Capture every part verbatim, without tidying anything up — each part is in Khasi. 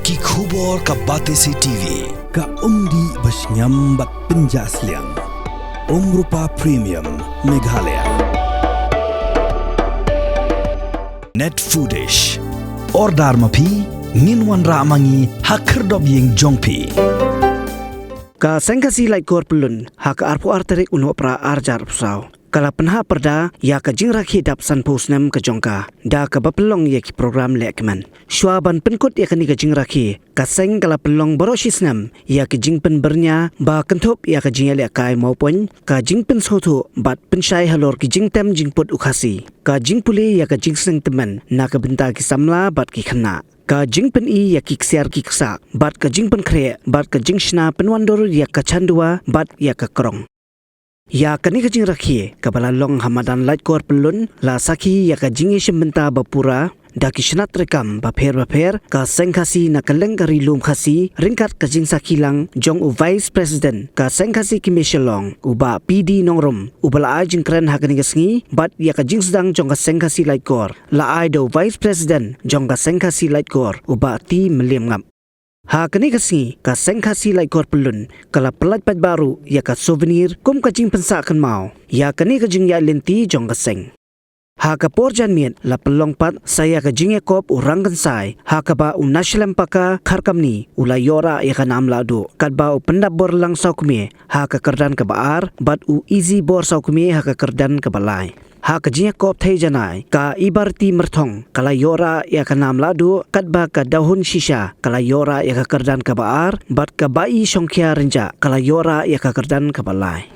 Ki khubor ka Batesi T V. Ka umdih ba shngiam bad pynjah sliang. Umrupa Premium Meghalaya. Net Foodish. Order ma phi, ngin wanrah ma ngi ha khyrdop ïing jong phi. Ka Seng Khasi Laitkor Pyllun, ha ka arphew ar tarik u Nohprah arhajar arphew saw, ka la pynhap pyrda ïa ka jingrakhe dap sanphew snem ka jong ka, da kaba pynlong ïa ki program lehkmen. Shuwa ban pynkut ïa kane ka jingrakhe, ka seng ka la pynlong baroh shi snem ïa ka jingpynbyrngia ba kynthup ïa ka jingïalehkai mawpoiñ, ka jingpynsngewthuh bad pynshai halor ki jingtem jingput u Khasi, ka jingpule ïa ka jingsneng tymmen na ka bynta ki samla bad ki khynnah, ka jingpyni ïa ki ksiar ki ksah, bad ka jingpynkhreh, bad ka jingshna pynwandur ïa ka chandua bad ïa ka krong. Ïa kane ka jingrakhe kaba la long ha madan Laitkor Pyllun la sakhi ïa ka jingïashim bynta ba pura da ki shnat treikam bapher bapher, ka Seng Khasi na kylleng ka Ri Lum Khasi, ryngkat ka jingsakhi lang jong u Vice President ka Seng Khasi Kmie Shillong, u Bah P D Nongrum, uba la ai jingkren ha kane ka sngi, bad ïa ka jingsdang jong ka Seng Khasi Laitkor la ai da u Vice President jong ka Seng Khasi Laitkor, u Bah T Mylliemngap. Ha kane ka sngi, ka Seng Khasi Laitkor Pyllun ka la pyllait paidbah ruh ïa ka souvenir kum ka jingpynsah kynmaw ïa kane ka jingïaid lynti jong ka seng. Ha ka por janmiet la pynlong pat sa ïa ka jingïakop u rangkynsai, ha kaba u Nashilem Paka Kharkamni u la ïoh rah ïa ka nam lahduh, katba u Pyndapbor Lang Sawkmie ha ka kyrdan kaba ar, bad u Easy Bor Sawkmie ha ka kyrdan kaba lai. Ha ka jingïakop thei janai, ka Ibarti Myrthong ka la ïoh rah ïa ka nam lahduh, katba ka Dawhun Shisha ka la ïoh rah ïa ka kyrdan kaba ar, bad ka Bai Shongkhia Rynjah ka la ïoh rah ïa ka kyrdan kaba lai.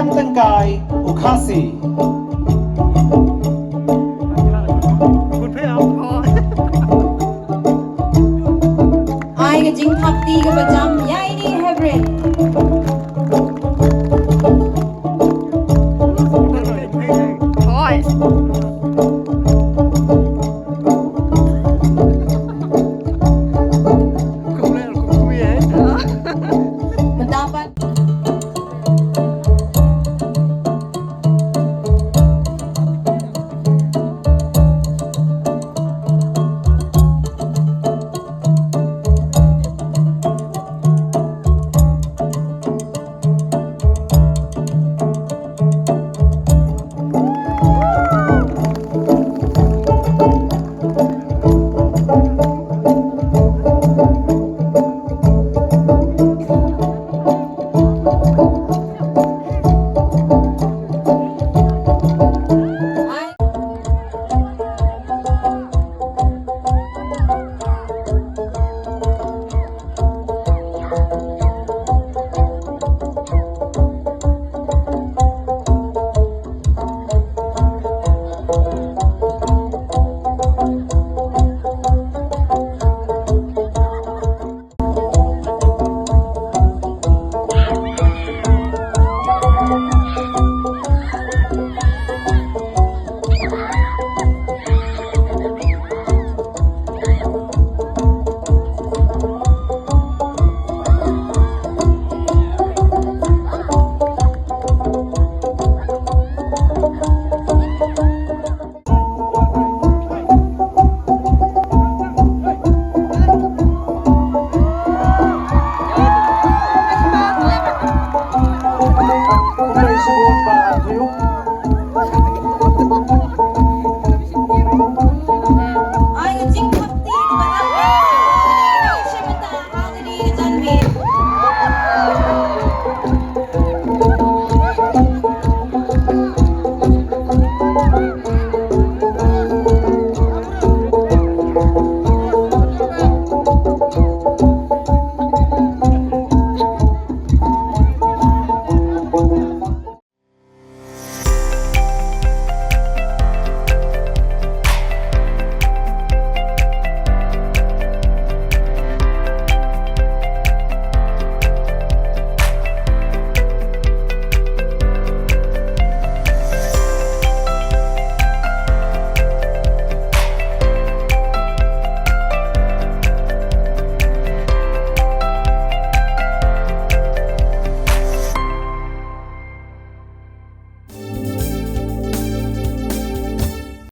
Tyngkai, u Khasi. Ai ka jingthap kti kaba jam ïa